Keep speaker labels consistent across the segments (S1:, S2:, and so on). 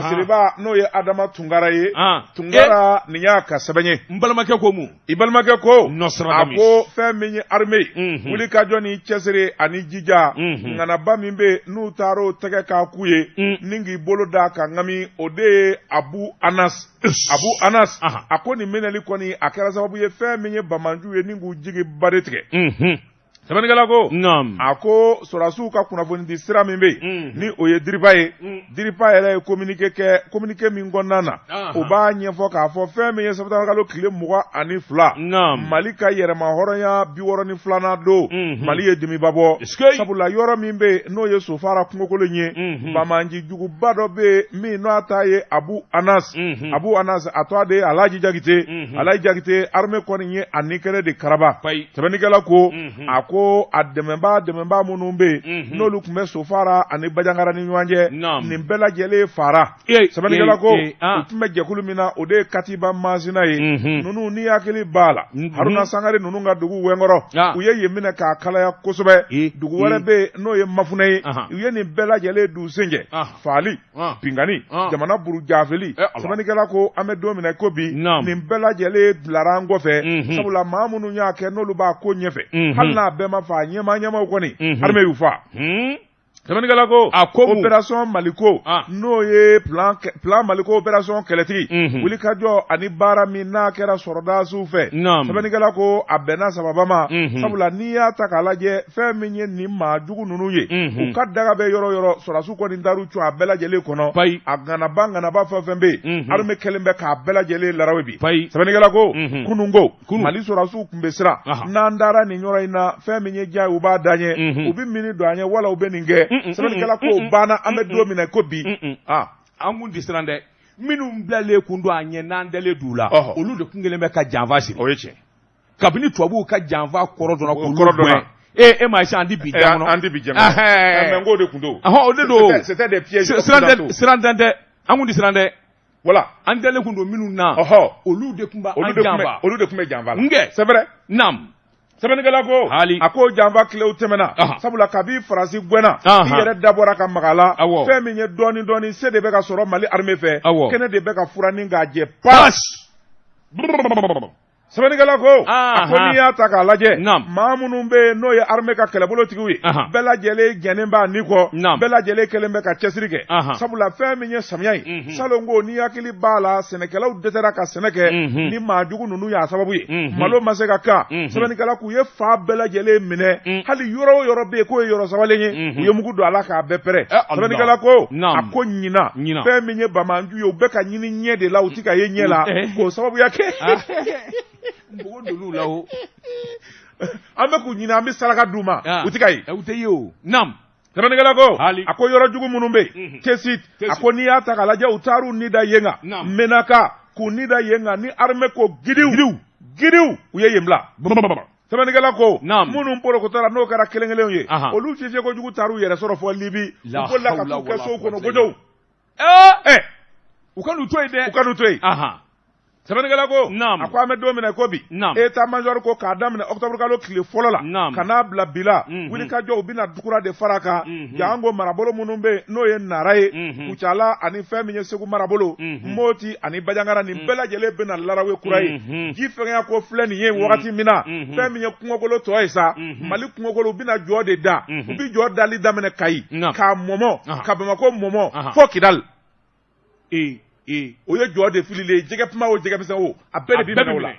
S1: Siriba, n'o ye Adama Tunkara ye. Tunkara, nin y'a ka sɛbɛn ye.
S2: N balimakɛ ko mun?
S1: I balimakɛ ko, a ko fɛn min ye armée ye, wuli ka jɔ ni cɛsiri ani jija, ŋanaba min bɛ n'u taara o tɛgɛ k'a k'u ye ni k'i bolo da ka ŋami, o de ye Abu Anas. Abu Anas, a ko nin minɛli kɔni, a kɛra sababu ye fɛn min ye banbaanciw ye ni k'u jigi ba de tigɛ. Sɛbɛnnikɛla ko, a ko sɔrɔdasiw ka kunnafoni di sira min bɛ yen, ni o ye DIRPA ye, DIRPA yɛrɛ ye communiqué kɛ. Communiqué min kɔnɔna na, u b'a ɲɛfɔ k'a fɔ fɛn min ye sɛtanburukalo tile 22, Mali ka yɛrɛma hɔrɔnya 62nan don, Mali ye dimiba bɔ, sabula yɔrɔ min bɛ yen, n'o ye Sofara kungokolon ye, banbaanci juguba dɔ bɛ yen min n'a ta ye Abu Anas. Abu Anas, a tɔgɔ de ye Alaji Jakite. Alaji Jakite, armée kɔni ye a ni kɛnɛ de karaba. Sɛbɛnnikɛla ko, a ko a dɛmɛbaa minnu bɛ yen, n'olu tun bɛ Sofara ani Bajangara ni ɲɔgɔn cɛ, nin bɛɛ lajɛlen fara. Sɛbɛnnikɛla ko u tun bɛ jɛkulu min na, o de ye Katiba Masina ye. Ninnu, ni hakili b'a la, Haruna Sangare ninnu ka dugu Wɛnkɔrɔ, u ye yen minɛ k'a kalaya kosɛbɛ. Dugu wɛrɛ bɛ yen, n'o ye Mafunɛ ye. U ye nin bɛɛ lajɛlen du senjɛ, faali, binkanni, jamana burujafeli. Sɛbɛnnikɛla ko an bɛ don min na ko bi, nin bɛɛ lajɛlen bilara an kɔfɛ, sabula maa minnu y'a kɛ, n'olu b'a ko ɲɛfɛ, hali n'a bɛɛ ma faa, ɲɛmaa ɲɛmaaw kɔni, armée y'u faa. Sɛbɛnnikɛla ko,
S2: a ko
S1: opération Maliko, n'o ye plan Maliko opération kɛlɛtigi, wulikajɔ ani baara min n'a kɛra sɔrɔdasiw fɛ, sɛbɛnnikɛla ko a bɛnna sababa ma, sabula n'i y'a ta k'a lajɛ, fɛn min ye nin maa jugu ninnu ye, u ka daga bɛ yɔrɔ yɔrɔ, sɔrɔdasiw kɔni taar'u cun a bɛɛ lajɛlen kɔnɔ. A ŋanaba ŋanaba fɛn fɛn bɛ yen, armée kɛlen bɛ k'a bɛɛ lajɛlen larawe bi. Sɛbɛnnikɛla ko kununko Mali sɔrɔdasiw tun bɛ siran, n'an taara nin yɔrɔ in na, fɛn min ye diya ye, u b'a da ɲɛ, u bɛ mini don an ɲɛ, wala u bɛ nin kɛ. Sɛbɛnnikɛla ko banna, an bɛ don min na ko bi.
S2: An kun tɛ siran dɛ. Minnu bilalen kun don an ɲɛ, n'an dalen d'u la, olu de kun kɛlen bɛ ka janfa siri.
S1: O ye tiɲɛ.
S2: Kabini tubabuw ka janfa kɔrɔ dɔnna, k'olu gɛn, e ma se an tɛ bi diɲɛ kɔnɔ.
S1: An tɛ bi diɲɛ kɔnɔ. Mais n k'o de tun don.
S2: O de don.
S1: C'était des pièges.
S2: Siran tɛ dɛ, an kun tɛ siran dɛ.
S1: Voilà.
S2: An dalen kun don minnu na, olu de tun b'an janfa.
S1: Olu de tun bɛ janfa la.
S2: Nkɛ.
S1: C'est vrai.
S2: Naam.
S1: Sɛbɛnnikɛla ko,
S2: hali
S1: a ko janfa tilew tɛmɛna, sabula kabi Faransi gɛnna, i yɛrɛ dabɔra ka maga la. Fɛn min ye dɔɔni dɔɔni, se de bɛ ka sɔrɔ Mali armée fɛ, kɛnɛ de bɛ ka furan ni k'a jɛ pas. Sɛbɛnnikɛla ko, a ko n'i y'a ta k'a lajɛ, maa minnu bɛ yen, n'o ye armée ka kɛlɛbolotigiw ye, bɛɛ lajɛlen jɛnnen b'a ni kɔ, bɛɛ lajɛlen kɛlen bɛ ka cɛsiri kɛ, sabula fɛn min ye samiya ye, salon ko, n'i hakili b'a la, sɛnɛkɛlaw dɛsɛra ka sɛnɛ kɛ ni maa jugu ninnu y'a sababu ye, malo ma se ka kan. Sɛbɛnnikɛla k'u ye fan bɛɛ lajɛlen minɛ, hali yɔrɔ o yɔrɔ bɛ yen k'o ye yɔrɔ sabalen ye, u ye mugu don a la k'a bɛɛ pɛrɛn. Sɛbɛnnikɛla ko, a ko ɲinan, fɛn min ye banbaanci ye, u bɛ ka ɲini ɲɛ de la, u tɛ ka ye ɲɛ la, k'o sababuya kɛ
S2: npogo donn'u la o.
S1: An bɛ k'u ɲini, an bɛ saraka d'u ma, u tɛ ka ye.
S2: U tɛ ye o. Naam.
S1: Sɛbɛnnikɛla ko, a ko yɔrɔ jugu minnu bɛ yen, Tesit, a ko n'i y'a ta k'a lajɛ, u taar'u ni da yen kan, Menaka, k'u ni da yen kan, ni armée ko gidiw gidiw, u ye yen bila. Sɛbɛnnikɛla ko minnu porokotora, n'o kɛra kelen kelenw ye, olu fiyefiyɛ kojugu taar'u yɛrɛ sɔrɔ fɔ Libi, u bolila ka t'u kɛ sow kɔnɔ gojow.
S2: U ka n'u to yen dɛ.
S1: U ka n'u to yen. Sɛbɛnnikɛla ko, a ko an bɛ don min na ko bi, état major ko k'a daminɛ octobre kalo tile fɔlɔ la ka n'a bila bi la, wulikajɔ, u bɛna kura de fara kan. Jango marabolo minnu bɛ yen, n'o ye Nara ye, Kucala ani fɛn min ye Segu marabolo, Moti ani Bajangara, nin bɛɛ lajɛlen bɛna larawe kura ye. Ji fɛngɛya ko filɛ nin ye wagati min na, fɛn min ye kungokolo tɔ ye sa, Mali kungokolo, u bɛna jɔ de da. U bɛ jɔ dali daminɛ Kayi k'a mɔmɔ ka Bamakɔ mɔmɔ fo Kidali.
S2: Ee.
S1: O ye jɔ de fililen ye, jɛgɛ kuma o, jɛgɛ misɛn o, a bɛɛ de bɛ minɛ o la.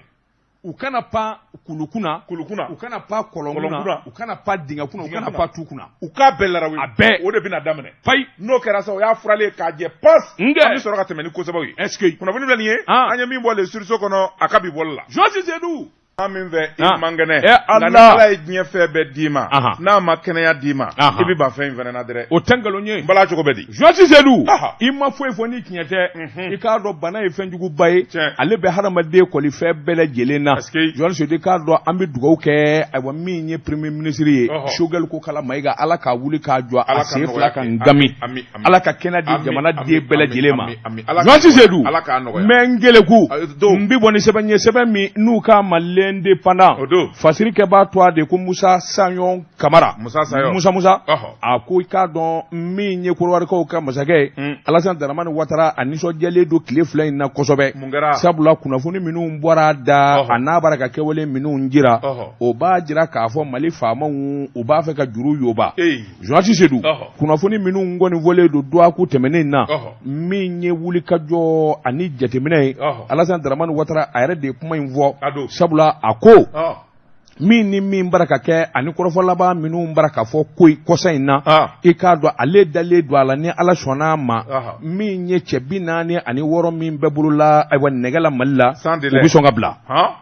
S2: U kana pan kulukunna,
S1: Kulukunna,
S2: u kana pan kɔlɔnkunna, u kana pan dingɛ kunna, u kana pan tu kunna.
S1: U k'a bɛɛ larawe.
S2: A bɛɛ.
S1: O de bɛna daminɛ.
S2: Fayi.
S1: N'o kɛra sa, o y'a furalen k'a jɛ pas.
S2: Nkɛ.
S1: An bɛ sɔrɔ ka tɛmɛ ni kosɛbɛw ye.
S2: Est-ce que
S1: Kunnafoni filɛ nin ye, an ye min bɔ Le Sursaut kɔnɔ, a ka bi bɔli la.
S2: Josi Sedu.
S1: Maa min fɛ i man kɛnɛ,
S2: Ala.
S1: Nka ni Ala ye diɲɛ fɛn bɛɛ d'i ma, n'a ma kɛnɛya d'i ma, i bɛ ban fɛn in fana na dɛrɛ.
S2: O tɛ nkalon ye.
S1: N bala, cogo bɛ di?
S2: Josi Sedu, i ma foyi fɔ ni tiɲɛ tɛ. I k'a dɔn, bana ye fɛnjuguba ye. Ale bɛ hadamaden kɔli fɛn bɛɛ lajɛlen na. Josi Sedu, i k'a dɔn, an bɛ dugawu kɛ, ayiwa, min ye premier ministre ye, Choguel Kokala Mayiga, Ala k'a wuli k'a jɔ a sen fila kan gami. Ala ka kɛnɛ di jamana den bɛɛ lajɛlen ma. Josi Sedu, n bɛ n keleku, n bɛ bɔ ni sɛbɛn ye, sɛbɛn min n'u k'a ma le L'Indépendant fasiri kɛbaa tɔgɔ de ko Musa Sayɔn Kamara
S1: Musa
S2: Musa a ko i k'a dɔn min ye Kɔdiwarikaw ka masakɛ ye Alassane Dramane Ouattara a nisɔndiyalen don tile 2 in na kosɛbɛ sabula kunnafoni minnu bɔra a da a n'a bara ka kɛwale minnu jira o b'a jira k'a fɔ Mali faamaw u b'a fɛ ka juru yoba Journaliste Sedu kunnafoni minnu kɔni fɔlen don dɔgɔkun tɛmɛnen na min ye wulikajɔ ani jateminɛ ye Alassane Dramane Ouattara a yɛrɛ de ye kuma in fɔ sabula a ko min ni min bara ka kɛ ani kɔrɔfɔ laban minnu bara ka fɔ ko kɔsa in na i k'a dɔn ale dalen don a la ni Ala sɔnna a ma min ye cɛ 46 min bɛ bolo la ayiwa nɛgɛ la Mali la u bɛ sɔn ka bila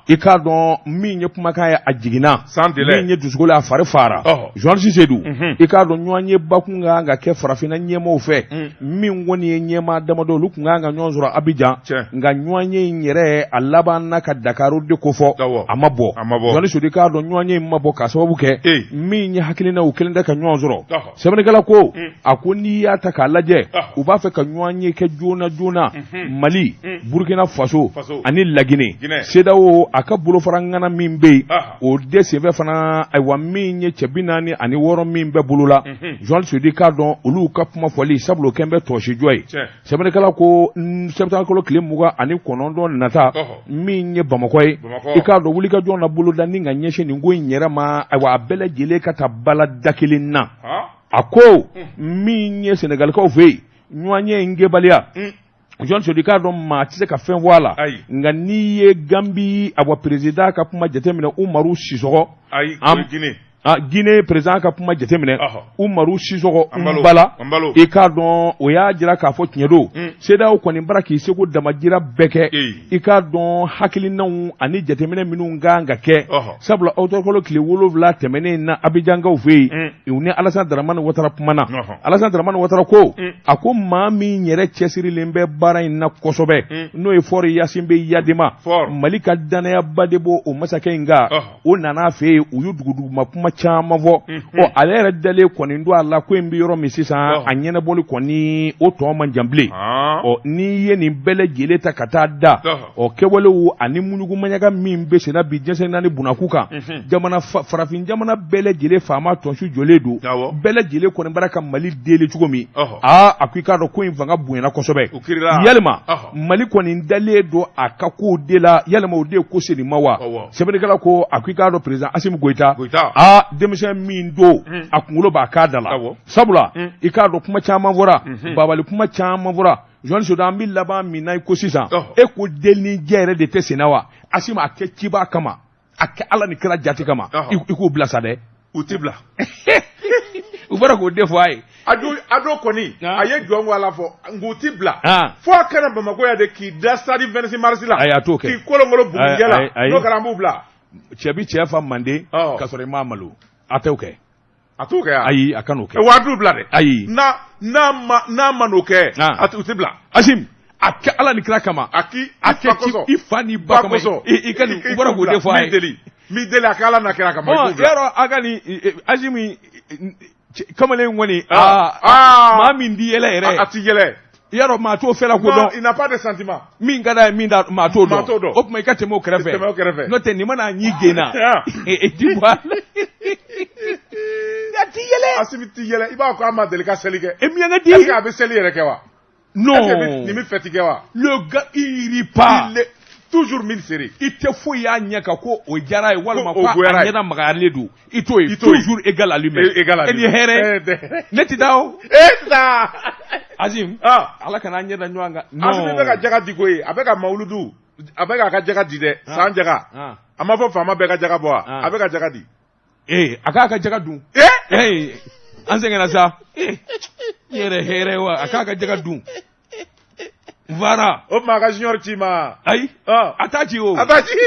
S2: i k'a dɔn min ye kumakan ye a jiginna min ye dusukolo a fari fara Journaliste Sedu i k'a dɔn ɲɔgɔnyeba kun ka kan ka kɛ farafinna ɲɛmaaw fɛ min kɔni ye ɲɛmaa damadɔ olu kun ka kan ka ɲɔgɔn sɔrɔ Abijan nka ɲɔgɔnye in yɛrɛ a labanna ka Dakar de kofɔ a ma bɔ Journaliste Sedu i k'a dɔn ɲɔgɔnye in ma bɔ k'a sababu kɛ min ye hakilinaw kelen tɛ ka ɲɔgɔn sɔrɔ sɛbɛnnikɛla ko a ko n'i y'a ta k'a lajɛ u b'a fɛ ka ɲɔgɔnye kɛ joona joona Mali Burukina Faso ani Laginɛ CEDEAO a ka bolofara ŋana min bɛ yen o de senfɛ fana ayiwa min ye cɛ 46 min bɛ bolo la Journaliste Sedu i k'a dɔn olu ka kuma fɔli sabula o kɛlen bɛ tɔsijɔ ye sɛbɛnnikɛla ko septembre kalo tile 29 nata min ye Bamakɔ ye i k'a dɔn wulikajɔ na boloda ni ka ɲɛsin nin ko in yɛrɛ ma ayiwa a bɛɛ lajɛlen ka taa bala da kelen na a ko min ye Senegalikaw fɛ yen ɲɔgɔnye in kɛbaliya Journaliste Sedu i k'a dɔn maa tɛ se ka fɛn fɔ a la nka n'i ye Ganbi awa président ka kuma jateminɛ Umaru Sisɔkɔ Guinée président ka kuma jateminɛ Umaru Sisɔkɔ Nbala i k'a dɔn o y'a jira k'a fɔ tiɲɛ don CEDEAO kɔni bara k'i seko damajira bɛɛ kɛ i k'a dɔn hakilinaw ani jateminɛ minnu kan ka kɛ sabula octobre kalo tile 7 tɛmɛnen na Abijankaw fɛ yen u ni Alassane Dramane Ouattara kumana Alassane Dramane Ouattara ko a ko maa min yɛrɛ cɛsirilen bɛ baara in na kosɛbɛ n'o ye Faure Gnassingbé Eyadéma Mali ka dannayaba de b'o o masakɛ in kan o nana a fɛ yen u ye duguduguma kuma caman fɔ ɔ ale yɛrɛ dalen kɔni don a la ko in bɛ yɔrɔ min sisan a ɲɛnabɔli kɔni o tɔ man jan bilen ɔ n'i ye nin bɛɛ lajɛlen ta ka taa da ɔ kɛwalew ani muɲugumaɲaga min bɛ senna bi diɲɛ naani bunakun kan jamana farafin jamana bɛɛ lajɛlen faama tɔnsu jɔlen don bɛɛ lajɛlen kɔni bara ka Mali deli cogo min aa a ko i k'a dɔn ko in fanga bonyana kosɛbɛ yalima Mali kɔni dalen don a ka kow de la yalima o de ye ko sen ma wa sɛbɛnnikɛla ko a ko i k'a dɔn président Asimi Goyita aa denmisɛn min don a kunkolo b'a kan da la sabula i k'a dɔn kuma caman fɔra babali kuma caman fɔra Journaliste Sedu an bɛ laban min na i ko sisan e ko delinijɛ yɛrɛ de tɛ senna wa Asimi a kɛ ciba kama a kɛ Ala ni kira jati kama i k'u bila sa dɛ
S1: u tɛ bila
S2: u bɔra k'o de fɔ a ye
S1: ado kɔni a ye jɔn ko ala fɔ nk'u ti bila fo a ka na Bamakɔ yan de k'i da stade 26 mars la
S2: ayi a t'o kɛ
S1: k'i kolonkolon bugurijɛ la n'o kɛra an b'u bila
S2: cɛ bi cɛ fa manden ka sɔrɔ i m'a malo a t'o kɛ
S1: a t'o kɛ
S2: ayi a kan'o kɛ
S1: wa a t'u bila dɛ
S2: ayi
S1: n'a ma n'o kɛ a u ti bila
S2: Asimi a kɛ Ala ni kira kama
S1: a k'i a kɛ
S2: i fa n'i ba kama i ka nin u bɔra k'o de fɔ a ye
S1: n b'i deli a kɛ Ala n'a kira kama
S2: i k'u bila yɔrɔ a ka nin Asimi kamalen kɔni aa maa min ti yɛlɛ yɛrɛ
S1: a ti yɛlɛ
S2: i y'a dɔn maa t'o fɛla ko dɔn
S1: il n'a pas de sentiment
S2: min ka d'a ye min t'a maa t'o
S1: dɔn
S2: o tuma i ka tɛmɛ o kɛrɛfɛ
S1: tɛmɛ o kɛrɛfɛ
S2: n'o tɛ nin mana ɲi genna e ti bɔ a la a ti yɛlɛ
S1: Asimi ti yɛlɛ i b'a fɔ k'a ma deli ka seli kɛ
S2: e miɲankɛ di
S1: est-ce que a bɛ seli yɛrɛ kɛ wa
S2: non
S1: est-ce que nin bɛ fɛti kɛ wa
S2: le gars il rit pas
S1: il est toujours mine serrée
S2: i tɛ foyi y'a ɲɛ kan ko o diyara a ye walima ko a ɲɛda magayalen don i t'o ye toujours égal à lui-même
S1: égal à
S2: lui-même e ni hɛrɛ ne tɛ taa o
S1: e tɛ taa
S2: Azim Ala kana an ɲɛ da ɲɔgɔn kan
S1: non Asimi bɛ ka jaga di koyi a bɛ ka mawuludu a bɛ k'a ka jaga di dɛ san jaga a ma fɔ faama bɛɛ ka jaga bɔ wa a bɛ ka jaga di
S2: ee a k'a ka jaga dun ee an sɛgɛnna sa ee yɛrɛ hɛrɛ wa a k'a ka jaga dun voilà
S1: o tuma a ka junior ci ma
S2: ayi a t'a ci o
S1: a t'a ci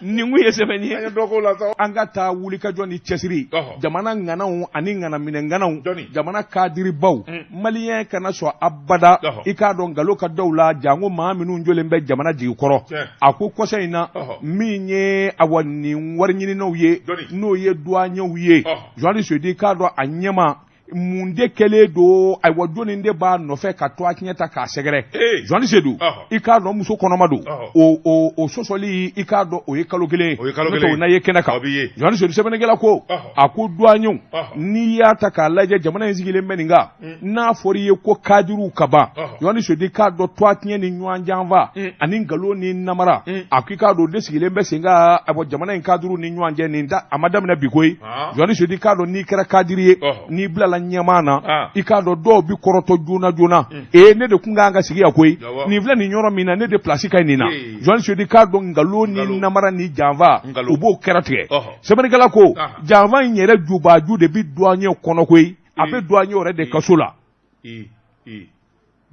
S2: nin kun ye sɛbɛnni ye
S1: an ye dɔ k'o la sa
S2: an ka taa wulikajɔ ni cɛsiri jamana ŋanaw ani ŋanaminɛ ŋanaw jamana kadiribaw maliyɛn kana sɔn abada i k'a dɔn nkalon ka da u la janko maa minnu jɔlen bɛ jamana jigi kɔrɔ a ko kɔsa in na min ye awa nin wari ɲininaw ye n'o ye duwaɲɛw ye journaliste Sedu i k'a dɔn a ɲɛma Mun de kɛlen don? Ayiwa, jɔnni de b'a nɔfɛ ka tɔgɔ tiɲɛ ta k'a sɛgɛrɛ? Journaliste Seydou, i k'a dɔn muso kɔnɔma don. O sɔsɔli, i k'a dɔn, o ye kalo kelen ye, n'o na ye kɛnɛ kan. Journaliste Seydou, sɛbɛnnikɛla ko, a ko douaniers, n'i y'a ta k'a lajɛ, jamana in sigilen bɛ nin kan. N'a fɔra i ye ko kadiriw ka ban, Journaliste Seydou, i k'a dɔn, tɔgɔ tiɲɛ ni ɲɔgɔn janfa ani nkalon ni namara, a ko i k'a dɔn, o de sigilen bɛ sen kan. Ayiwa, jamana in kadiriw ni ɲɔgɔn cɛ nin da, a ma daminɛ bi koyi. Journaliste Seydou, i k'a dɔn, n'i kɛra kadiri ye, n'i bilala ɲɛmaa na, i k'a dɔn, dɔw bi kɔrɔtɔ joona joona. Ee, ne de kun kan ka sigi yan koyi, nin filɛ nin yɔrɔ min na, ne de place ka ɲi nin na. Journaliste Seydou, i k'a dɔn, nkalon ni namara ni janfa, u b'o kɛra tigɛ. Sɛbɛnnikɛla ko janfa in yɛrɛ jubaju de bi douanier kɔnɔ koyi, a bɛ douanier yɛrɛ de kaso la.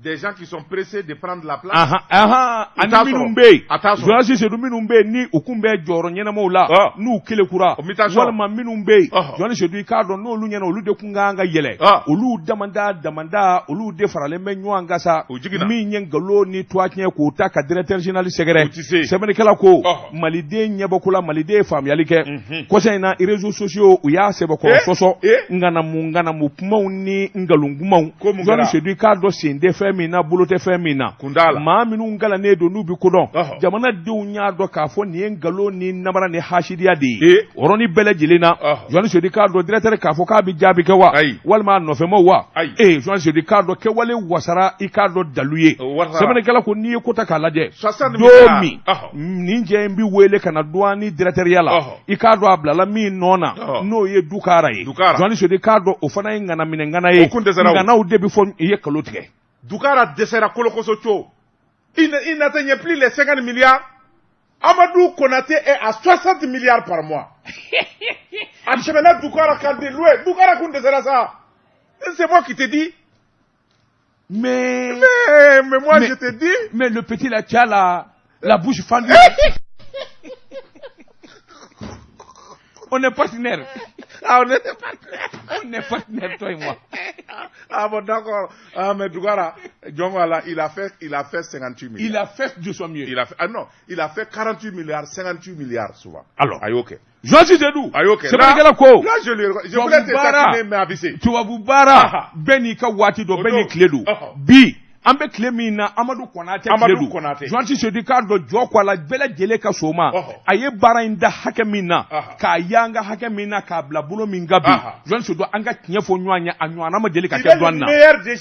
S1: Des gens qui sont pressés de prendre la place.
S2: Ani minnu bɛ yen, journaliste Seydou, minnu bɛ yen ni u kun bɛ jɔyɔrɔ ɲɛnamaw la, n'u kelekura, walima minnu bɛ yen, journaliste Seydou, i k'a dɔn, n'olu ɲɛna, olu de kun kan ka yɛlɛ, olu damanda damanda, olu de faralen bɛ ɲɔgɔn kan sa. Min ye nkalon ni tɔgɔ tiɲɛ k'o ta ka directeur général sɛgɛrɛ. Sɛbɛnnikɛla ko maliden ɲɛbɔko la, maliden ye faamuyali kɛ kɔsa in na, réseaux sociaux, u y'a sɛbɛkɔrɔ sɔsɔ ŋanamu ŋanamu kumaw ni nkalon kumaw. Journaliste Seydou, i k'a dɔn, sen tɛ fɛn min na, bolo tɛ fɛn min na. Maa minnu kalannen don, n'u bɛ kodɔn, jamanadenw y'a dɔn k'a fɔ nin ye nkalon ni namara ni hasidiya de ye. O yɔrɔnin bɛɛ lajɛlen na, Journaliste Seydou, k'a dɔn, directeur k'a fɔ k'a bɛ jaabi kɛ wa, walima a nɔfɛmaw wa? Ee, Journaliste Seydou, k'a dɔn, kɛwale wasara, i k'a dɔn, dalu ye. Sɛbɛnnikɛla ko n'i ye ko ta k'a lajɛ, don min nin cɛ in bɛ wele ka na douane directeur la, i k'a dɔn, a bilala min nɔ na, n'o ye Dukara ye. Journaliste Seydou, k'a dɔn, o fana ye ŋanaminɛ ŋana ye. Ŋanaw de bɛ fɔ i ye kalo tigɛ.
S1: Doukara dɛsɛra kolokoso co. Il n'atteignait plus les 50 milliards. Amadou Konaté est à 60 milliards par mois. A tɛmɛna Doukara kan de loin. Doukara kun dɛsɛra sa. C'est moi qui te dis. Mais moi, je te dis.
S2: Mais le petit là, tu as la bouche fendue. On est partenaires.
S1: Ah, on est partenaires.
S2: On est partenaires, toi et moi.
S1: Ah bon, d'accord. Ah, mais Doukara, voilà, il a fait 58 milliards.
S2: Il a fait de son mieux.
S1: Il a fait, ah non, il a fait 48 milliards, 58 milliards souvent.
S2: Alors.
S1: Aïe, ok.
S2: Journaliste Seydou.
S1: Aïe, ok.
S2: Sɛbɛnnikɛla ko.
S1: Là, je voulais te taquiner, mais avisé.
S2: Tubabu baara, bɛɛ n'i ka waati don, bɛɛ n'i tile don. Bi, an bɛ tile min na, Amadu Konate tile don. Journaliste Seydou, k'a dɔn, jɔ ko a la, bɛɛ lajɛlen ka so ma. A ye baara in da hakɛ min na, k'a yanga hakɛ min na, k'a bila bolo min kan bi, journaliste Seydou, an ka tiɲɛ fɔ ɲɔgɔn ye, a ɲɔgɔnna ma deli ka kɛ douane na.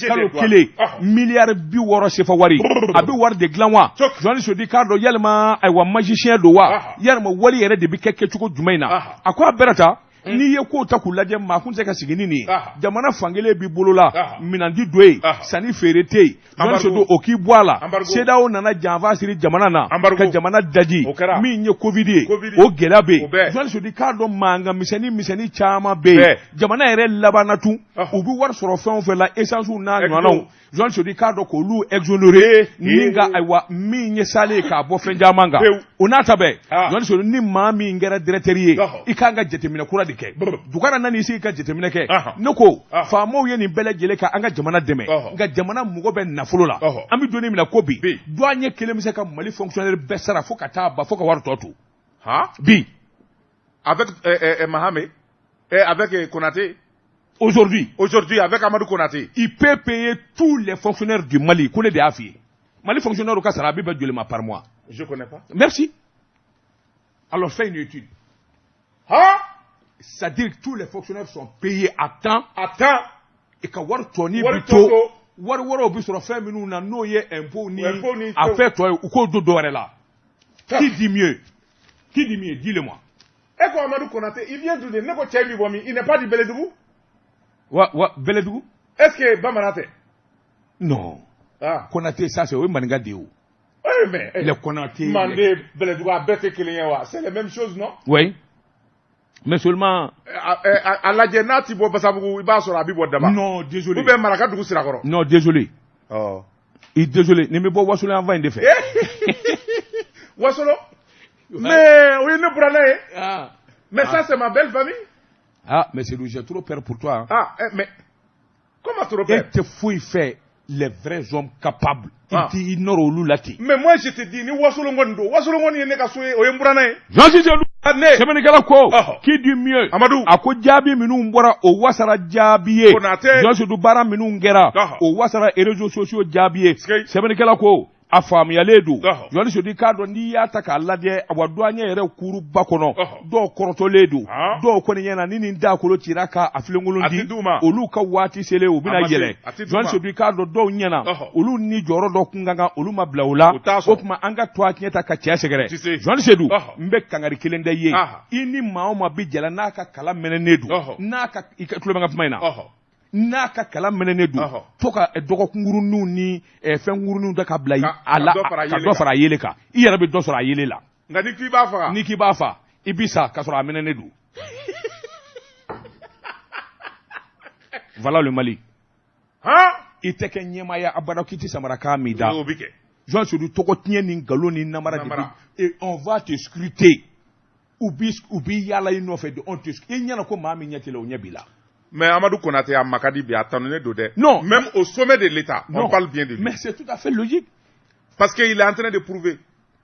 S2: Kalo kelen, miliyari 60 sefa wari, a bɛ wari de dilan wa? Journaliste Seydou, k'a dɔn, yalima, ayiwa, magicien don wa? Yalima wari yɛrɛ de bɛ kɛ kɛcogo jumɛn na? A ko a bɛrɛ ta, n'i ye kow ta k'u lajɛ, maa kun tɛ ka sigi ni nin ye. Jamana fankelen b'i bolo la, minɛn di don yen, sanni feere tɛ yen. Journaliste, o k'i bɔ a la. CEDEAO nana janfa siri jamana na ka jamana daji. Min ye Covid ye, o gɛlɛya bɛ yen. Journaliste, k'a dɔn, mankan misɛnnin misɛnnin caman bɛ yen. Jamana yɛrɛ labanna tun, u bɛ wari sɔrɔ fɛn o fɛn la, essence n'a ɲɔgɔnnaw, journaliste, k'a dɔn, k'olu exonéré ni ka, ayiwa, min ye sale ye k'a bɔ fɛn caman kan. O n'a ta bɛɛ, journaliste, ni maa min kɛra directeur ye, i kan ka jateminɛ kura de kɛ. Dukara nana i sigi ka jateminɛ kɛ. Ne ko faamaw ye nin bɛɛ lajɛlen ka an ka jamana dɛmɛ, nka jamana mago bɛ nafolo la. An bɛ don min na ko bi, douanier kelen bɛ se ka Mali fonctionnaire bɛɛ sara fo ka taa ban, fo ka wari tɔ to bi.
S1: Avec Mahame et avec Konaté.
S2: Aujourd'hui.
S1: Aujourd'hui, avec Amadou Konaté.
S2: Il peut payer tous les fonctionnaires du Mali. Ko ne de y'a f'i ye. Mali fonctionnaire ka sara a bɛ bɛn joli ma par mois?
S1: Je connais pas.
S2: Merci. Alors fais une étude.
S1: Hein?
S2: C'est-à-dire que tous les fonctionnaires sont payés à temps.
S1: À temps.
S2: Et ka wari tɔni bi to, wari wɛrɛw bi sɔrɔ fɛn minnu na, n'o ye impôt ni a fɛn tɔ ye, u k'o don dɔ wɛrɛ la. Qui dit mieux? Qui dit mieux? Dis-le-moi.
S1: E ko Amadou Konaté, il vient d'où? Ne ko cɛ in bɛ bɔ min? Il n'est pas du Bɛlɛdugu?
S2: Wa wa, Bɛlɛdugu?
S1: Est-ce que bamanan tɛ?
S2: Non.
S1: Ah.
S2: Konaté, ça c'est o ye maninka de ye o.
S1: Oui, mais
S2: les Konaté.
S1: Mandé, Bɛlɛdugu, a bɛɛ tɛ kelen ye wa? C'est les mêmes choses, non?
S2: Oui. Mais seulement.
S1: A lajɛ, n'a ti bɔ Basabugu, i b'a sɔrɔ a bi bɔ Daba.
S2: Non, désolé.
S1: Ou bien Maraka dugu Sirakɔrɔ.
S2: Non, désolé.
S1: Oh.
S2: I désolé, nin bɛ bɔ Wasolo yan fan in de fɛ.
S1: Wasolo? Mais o ye ne buranna ye.
S2: Ah.
S1: Mais ça, c'est ma belle famille.
S2: Ah, mais c'est j'ai trop peur pour toi. Hein.
S1: Ah, eh, mais comment trop peur?
S2: E tɛ foyi fɛ, les vrais hommes capables. I t'i nɔrɔ olu la ten.
S1: Mais moi, je te dis, ni Wasolo kɔni don, Wasolo kɔni ye ne ka so ye, o ye n buranna ye.
S2: Jean Seydou. Sɛbɛnnikɛla ko qui dit mieux
S1: Amadu
S2: a ko jaabi minnu bɔra o wasara jaabi ye
S1: Konate
S2: Journaliste Seydou baara minnu kɛra o wasara réseaux sociaux jaabi ye sɛbɛnnikɛla ko a faamuyalen don Journaliste Seydou i k'a dɔn n'i y'a ta k'a lajɛ awa douanier yɛrɛ kuruba kɔnɔ dɔw kɔrɔtɔlen don dɔw kɔni ɲɛ na ni nin dakolo cira ka a filenkolon di olu ka waati selen u bɛna yɛlɛ Journaliste Seydou i k'a dɔn dɔw ɲɛna olu ni jɔyɔrɔ dɔ kun ka kan olu ma bila o la o tuma an ka to a tiɲɛ ta ka cɛ sɛgɛrɛ Journaliste Seydou n bɛ kangari kelen da i ye i ni maa o maa bɛ jala n'a ka kala mɛnɛnen don n'a ka i tulo bɛ n ka kuma in na n'a ka kala mɛnɛnen don to ka dɔgɔkunkurunninw ni fɛn kunkurunninw da ka bila a la ka dɔ fara a yeelen kan i yɛrɛ bɛ dɔ sɔrɔ a yeelen la
S1: nka n'i k'i b'a faga
S2: n'i k'i b'a fa i bi sa k'a sɔrɔ a mɛnɛnen don voilà le Mali i tɛ kɛ ɲɛmaa ye abada k'i tɛ samarakan min da
S1: o bɛ kɛ
S2: Jean Seydou tɔgɔ tiɲɛ ni nkalon ni namara de bi et on va te scruter u bi u bi yaala i nɔfɛ de on te i ɲɛna ko maa min ɲɛ t'i la o ɲɛ b'i la
S1: Mais Amadou Konaté a makadi bi a tanunen don dɛ.
S2: Non.
S1: Même au sommet de l'État, on parle bien de lui.
S2: Mais c'est tout à fait logique.
S1: Parce qu'il est en train de prouver.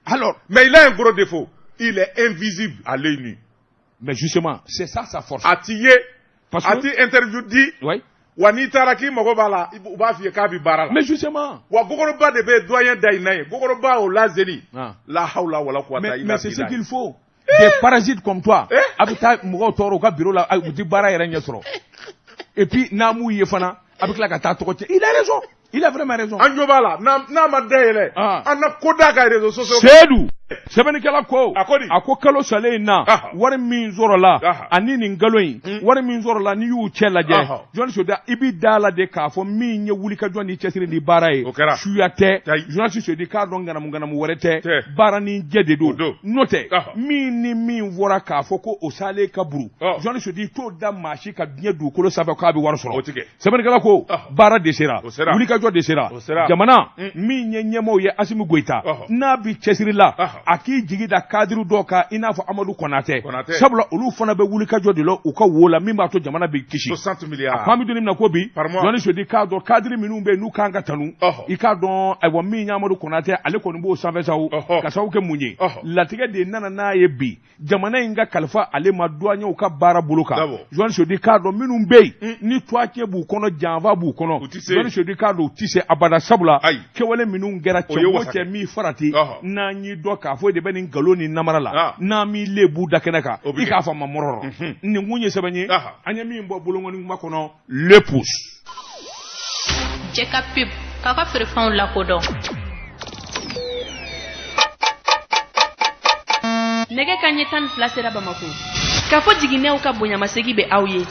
S2: Alors.
S1: Mais il a un gros défaut. Il est invisible à l'œil nu.
S2: Mais justement, c'est ça sa force.
S1: A ti ye.
S2: Parce
S1: que. A ti interview di.
S2: Oui.
S1: Wa n'i taara k'i mago b'a la, u b'a f'i ye k'a bɛ baara la.
S2: Mais justement.
S1: Wa gogoroba de bɛ doyen da in na ye. Gogoroba o lazeni.
S2: Ah.
S1: La hawla wala quwwata illa
S2: Mais c'est ce qu'il faut. Des parasites comme toi. A bɛ taa mɔgɔw tɔɔrɔ u ka bureau la, u ti baara yɛrɛ ɲɛ sɔrɔ. Et puis n'a m'u ye fana, a bɛ tila ka taa tɔgɔ tiɲɛ. Il a raison. Il a vraiment raison.
S1: An jo b'a la. N'a ma dayɛlɛ.
S2: Ah.
S1: An na ko d'a kan réseaux sociaux.
S2: Seydou. Sɛbɛnnikɛla ko.
S1: A ko di?
S2: A ko kalo salen in na. Wari min sɔrɔla. Ani nin nkalon in. Wari min sɔrɔla n'i y'u cɛ lajɛ. Journaliste Seydou i b'i da la de k'a fɔ min ye wulikajɔ ni cɛsiri ni baara ye.
S1: O kɛra.
S2: Suya tɛ. Journaliste Seydou k'a dɔn ŋanamu ŋanamu wɛrɛ tɛ. Baara ni jɛ de don. N'o tɛ. Min ni min fɔra k'a fɔ ko o salen ka buru. Journaliste Seydou i t'o da maa si ka diɲɛ dugukolo sanfɛ k'a bɛ wari sɔrɔ.
S1: O ti kɛ.
S2: Sɛbɛnnikɛla ko. Baara de sera.
S1: O sera.
S2: Wulikajɔ de sera.
S1: O sera.
S2: Jamana. Min ye ɲɛmaaw ye Asimi Goyita. N'a bi cɛsiri la. A k'i jigi da cadre dɔw kan i n'a fɔ Amadu Konatɛ. Sabula olu fana bɛ wulikajɔ de la u ka wo la min b'a to jamana bɛ kisi.
S1: 60 milliards.
S2: A ko an bɛ don min na ko bi.
S1: Par mois.
S2: Journaliste Seydou k'a dɔn cadre minnu bɛ yen n'u kan ka tanu. I k'a dɔn ayiwa min ye Amadu Konatɛ ale kɔni b'o sanfɛ sa o. Ka sababu kɛ mun ye. Latigɛ de nana n'a ye bi. Jamana in ka kalifa ale ma douaniers ka baara bolo kan. Journaliste Seydou k'a dɔn minnu bɛ yen ni tɔgɔtiɲɛ b'u kɔnɔ janfa b'u kɔnɔ. Journaliste Seydou k'a dɔn u tɛ se abada sabula. Kɛwale minnu kɛra cɛ o cɛ min farati. N'an y'i dɔn k'a fɔ e de bɛ nin nkalon ni namara la. N'an m'i lebu da kɛnɛ kan. I k'a fɔ ma mɔrɔrɔ. Nin kun ye sɛbɛn ye. An ye min bɔ bolonkɔni kuma kɔnɔ Le Pouce.
S3: Cɛ ka pub k'a ka feerefɛnw lakodɔn.
S4: Nɛgɛ kanɲɛ 12 sera Bamakɔ. K'a fɔ jiginɛw ka bonyamasegin bɛ aw ye.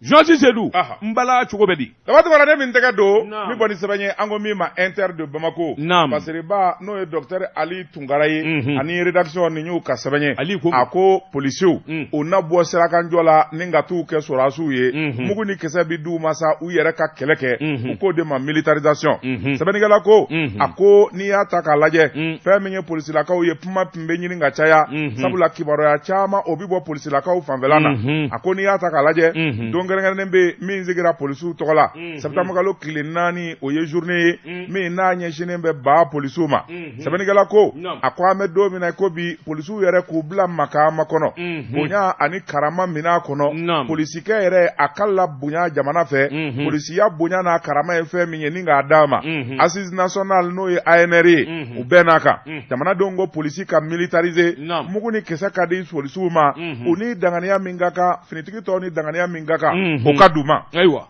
S2: Journaliste Seydou n bala cogo bɛ di
S1: Daba Tunkara ne min tɛgɛ don min bɔ ni sɛbɛn ye an ko min ma Inter de Bamako
S2: Naam
S1: Fasiriba n'o ye docteur Ali Tunkara ye ani rédaction nin y'u ka sɛbɛn ye
S2: Ali ko
S1: a ko polisiw u na bɔ sirakanjɔ la ni ka t'u kɛ sɔrɔdasiw ye mugu ni kisɛ bi d'u ma sa u yɛrɛ ka kɛlɛ kɛ u k'o de ma militarisation sɛbɛnnikɛla ko a ko n'i y'a ta k'a lajɛ fɛn min ye polisilakaw ye kuma tun bɛ ɲini ka caya sabula kibaruya caman o bɛ bɔ polisilakaw fanfɛla na a ko n'i y'a ta k'a lajɛ don kɛrɛnkɛrɛnnen bɛ min sigira polisiw tɔgɔ la septembre kalo tile 4 o ye journée ye min n'a ɲɛsinnen bɛ ba polisiw ma sɛbɛnnikɛla ko a ko an bɛ don min na ko bi polisiw yɛrɛ k'u bila makaama kɔnɔ bonya ani karama minɛn kɔnɔ polisikɛ yɛrɛ a ka la bonya jamana fɛ polisiya bonya n'a karama ye fɛn min ye ni k'a d'a ma assise nationale n'o ye ANR ye u bɛɛ n'a kan jamanadenw ko polisi ka militariser mugu ni kisɛ ka di polisiw ma u ni danganiya min ka kan finitigi tɔw ni danganiya min ka kan o ka d'u ma
S2: ayiwa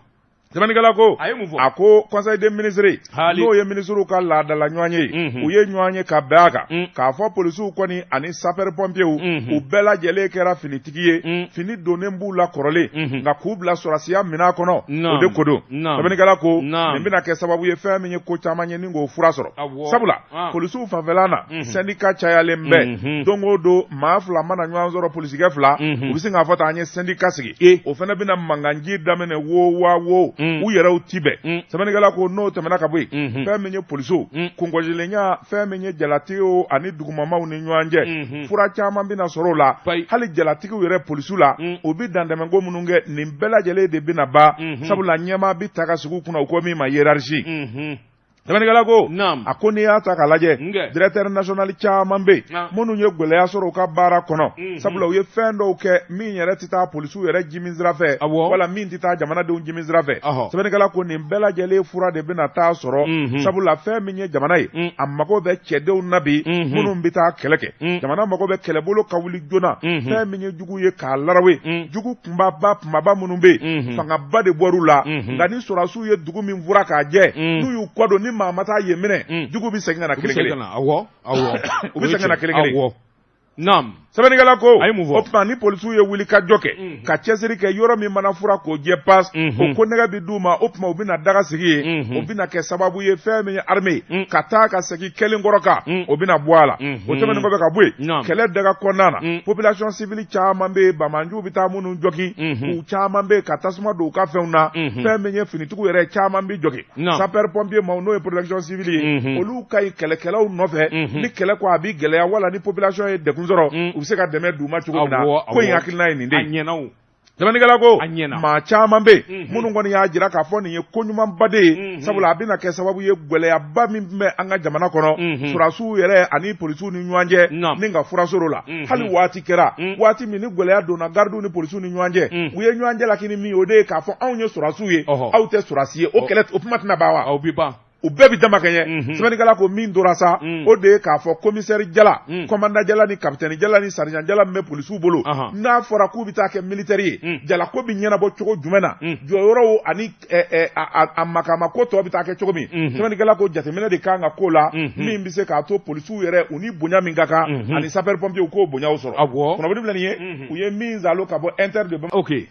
S1: sɛbɛnnikɛla ko
S2: a ye mun fɔ
S1: a ko conseil des ministres n'o ye ministres ka laadala ɲɔgɔn ye u ye ɲɔgɔn ye ka bɛn a kan k'a fɔ polisiw kɔni ani sapeur pompiers u bɛɛ lajɛlen kɛra finitigi ye fini donnen b'u la kɔrɔlen nka k'u bila sɔrɔdasiya minɛn kɔnɔ o de ko don sɛbɛnnikɛla ko nin bɛna kɛ sababu ye fɛn min ye ko caman ye ni k'o fura sɔrɔ sabula polisiw fanfɛla na syndicat cayalen bɛ don o don maa fila mana ɲɔgɔn sɔrɔ polisikɛ fila u bɛ sin k'a fɔ tan an ye syndicat sigi o fana bɛna mankanji daminɛ wo wa wo u yɛrɛw ti bɛn sɛbɛnnikɛla ko n'o tɛmɛna ka bɔ yen fɛn min ye polisiw kungɔsilenya fɛn min ye jalatigiw ani dugumamaw ni ɲɔgɔn cɛ fura caman bɛna sɔrɔ o la hali jalatigiw yɛrɛ polisiw la u bɛ dantɛmɛko minnu kɛ nin bɛɛ lajɛlen de bɛna ban sabula ɲɛmaa bɛ ta ka sigi u kunna u ko min ma hiérarchie. Sɛbɛnnikɛla ko a ko n'i y'a ta k'a lajɛ, directeur national caman bɛ yen minnu ye gɛlɛya sɔrɔ u ka baara kɔnɔ, sabula u ye fɛn dɔw kɛ min yɛrɛ tɛ taa polisiw yɛrɛ jimi sira fɛ, wala min tɛ taa jamanadenw jimi sira fɛ. Sɛbɛnnikɛla ko nin bɛɛ lajɛlen fura de bɛna taa sɔrɔ, sabula fɛn min ye jamana ye, a mago bɛ cɛdenw na bi minnu bɛ taa kɛlɛ kɛ. Jamana mago bɛ kɛlɛbolo ka wuli joona, fɛn min ye jugu ye k'a larawe. Jugu kunbaba kunbaba minnu bɛ yen, fangaba de bɔr'u la, nka ni sɔrɔdasiw ye dugu min furan k'a jɛ, n'u y'u kɔ don, ni maa ma taa yen minɛ, jugu bɛ segin ka na kelen kelen.
S2: Awɔ, awɔ.
S1: U bɛ segin ka na kelen kelen.
S2: Awɔ. Naam.
S1: Sɛbɛnnikɛla ko
S2: A ye mun fɔ?
S1: O tuma ni polisiw ye wuli ka jɔ kɛ, ka cɛsiri kɛ, yɔrɔ min mana furan k'o jɛ pas, o ko nɛgɛ bɛ d'u ma, o tuma u bɛna daga sigi yen. O bɛna kɛ sababu ye, fɛn min ye armée ye, ka taa ka segin kelen kɔrɔ kan, o bɛna bɔ a la. O tɛmɛnen kɔfɛ ka bɔ yen, kɛlɛ daga kɔnɔna na, population civile caman bɛ yen, banbaanciw bɛ taa minnu jɔgin, u caman bɛ yen ka tasuma don u ka fɛnw na. Fɛn min ye finitigiw yɛrɛ, caman bɛ jɔgin. Sapeur pompier maaw, n'o ye protection civile ye, olu ka ɲi kɛlɛkɛlaw nɔfɛ. Ni kɛlɛ ko a bɛ gɛlɛya, wala ni population ye degun sɔrɔ, u bɛ se ka dɛmɛ d'u ma cogo min na. Ko in hakilina ye nin de
S2: ye. A ɲɛna o.
S1: Sɛbɛnnikɛla ko
S2: A ɲɛna.
S1: maa caman bɛ yen minnu kɔni y'a jira k'a fɔ nin ye ko ɲumanba de ye, sabula a bɛna kɛ sababu ye, gɛlɛyaba min bɛ an ka jamana kɔnɔ, sɔrɔdasiw yɛrɛ ani polisiw ni ɲɔgɔn cɛ, ni ka fura sɔrɔ o la. Hali waati kɛra waati min ni gɛlɛya donna garidiw ni polisiw ni ɲɔgɔn cɛ, u ye ɲɔgɔn jalaki min ye, o de ye k'a fɔ anw ye sɔrɔdasiw ye, aw tɛ sɔrɔdasi ye. O kɛlɛ, o kuma tɛna ban wa?
S2: Aw bɛ ban.
S1: U bɛɛ bɛ dama kɛɲɛ. Sɛbɛnnikɛla ko min tora sa, o de ye k'a fɔ commissaire jala, commandant jala ni capitaine jala ni sergent jala min bɛ polisiw bolo, n'a fɔra k'u bɛ taa kɛ militaire ye, jala ko bɛ ɲɛnabɔ cogo jumɛn na, jɔyɔrɔw ani a makama ko tɔ bɛ taa kɛ cogo min? Sɛbɛnnikɛla ko jateminɛ de kan ka k'o la, min bɛ se k'a to polisiw yɛrɛ, u ni bonya min ka kan, ani sapeur pompier k'o bonyaw sɔrɔ. Kunnafoni filɛ nin ye, u ye min zalo ka bɔ Inter de
S2: Ok.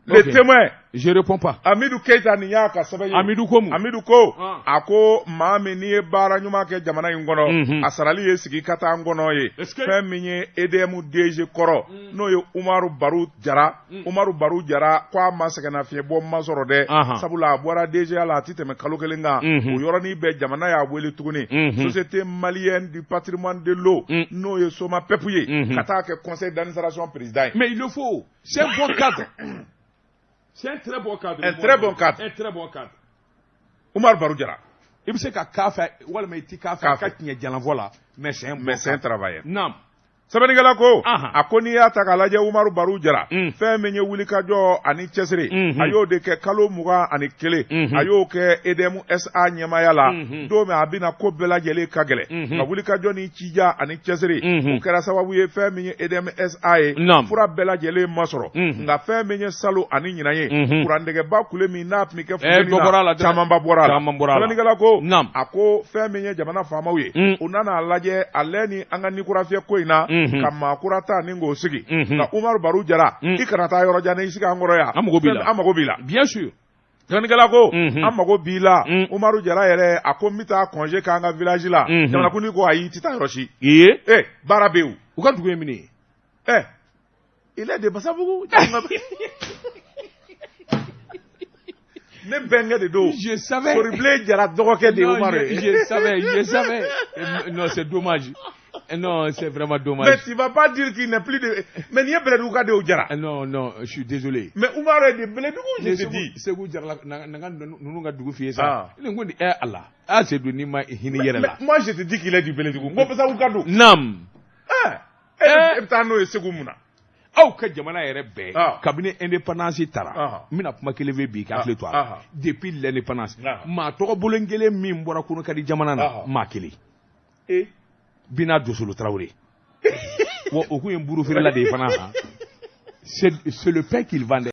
S1: Le Témoin.
S2: Je réponds pas.
S1: Amidou Keita, nin y'a ka sɛbɛn ye.
S2: Amidou ko mun?
S1: Amidou ko, a ko maa min n'i ye baara ɲuman kɛ jamana in kɔnɔ, a sarali ye sigi ka taa n kɔnɔ ye. Fɛn min ye EDM DG kɔrɔ, n'o ye Umaru Baru Jara, Umaru Baru Jara ko a ma sɛgɛnnafiɲɛbɔ ma sɔrɔ dɛ, sabula a bɔra DGA la, a ti tɛmɛ kalo kelen kan, o yɔrɔnin bɛɛ jamana y'a wele tuguni Société malienne du patrimoine de l'eau, n'o ye SOMAPEP ye, ka taa kɛ conseil d'administration président ye.
S2: Mais il le faut. C'est un bon cadre. C'est un très bon cadre.
S1: Un très bon cadre.
S2: Un très bon cadre.
S1: Umar Barou Jara.
S2: I bɛ se ka k'a fɛ walima i ti k'a fɛ, a ka tiɲɛ jalanfɔ la, mais c'est un bon
S1: Mais c'est un travailleur.
S2: Naam.
S1: Sɛbɛnnikɛla ko, a ko n'i y'a ta k'a lajɛ, Umaru Baru Jara, fɛn min ye wulikajɔ ani cɛsiri, a y'o de kɛ kalo 21, a y'o kɛ EDM SA ɲɛmaaya la. Don min a bɛna ko bɛɛ lajɛlen ka gɛlɛn, ka wulikajɔ ni cija ani cɛsiri, o kɛra sababu ye, fɛn min ye EDM SA ye, fura bɛɛ lajɛlen ma sɔrɔ. Nka fɛn min ye salon ani ɲinan ye, kurandɛgɛba kule min n'a tun bɛ kɛ funteni na, camanba bɔra a la. Sɛbɛnnikɛla ko, a ko fɛn min ye jamana faamaw ye, u nana lajɛ a lɛ ni an ka nikurafiyɛ ko in na, ka maa kura ta ni k'o sigi. Nka Umaru Baru Jara, i kana taa yɔrɔ jan, i sigi an kɔrɔ yan.
S2: An mago b'i la.
S1: An mago b'i la.
S2: Bien sûr.
S1: Sɛbɛnnikɛla ko, an mago b'i la. Umaru Jara yɛrɛ, a ko n bɛ taa congé k'an ka village la. Jamanakuntigi ko ayi, i tɛ taa yɔrɔ si.
S2: Ee.
S1: Eh, baara bɛ yen.
S2: U ka dugu ye min ye?
S1: Eh, il est de Basabugu. Ne bɛnkɛ de don.
S2: Je savais.
S1: Soribilen Jara dɔgɔkɛ de ye Umaru ye.
S2: Je savais, je savais. Non, c'est dommage. Non, c'est vraiment dommage.
S1: Mais tu vas pas dire qu'il n'est plus de. Mais nin ye Bɛlɛdugu ka de ye, Jara.
S2: Non, non, je suis désolé.
S1: Mais Umaru est de Bɛlɛdugu, je te dis.
S2: Segu Jara la, na ka ninnu ka dugu f'i ye sa. Ne ko eh Ala. Ah, Seydou, n'i ma hinɛ yɛrɛ la.
S1: Mais moi, je te dis qu'il est du Bɛlɛdugu. N ko Basabugu ka don.
S2: Naam.
S1: Eh, e bɛ taa n'o ye Segu mun na?
S2: Aw ka jamana yɛrɛ bɛɛ, kabini indépendance tara, n bɛna kuma kelen fɛ bi k'a hakili to a la. Depuis l'indépendance, maa tɔgɔ bolo kelen min bɔra Konakari jamana na, maa kelen. Bina Dosolo Traoré. Wa o kun ye buru feerela de ye fana. C'est le pain qu'il vendait.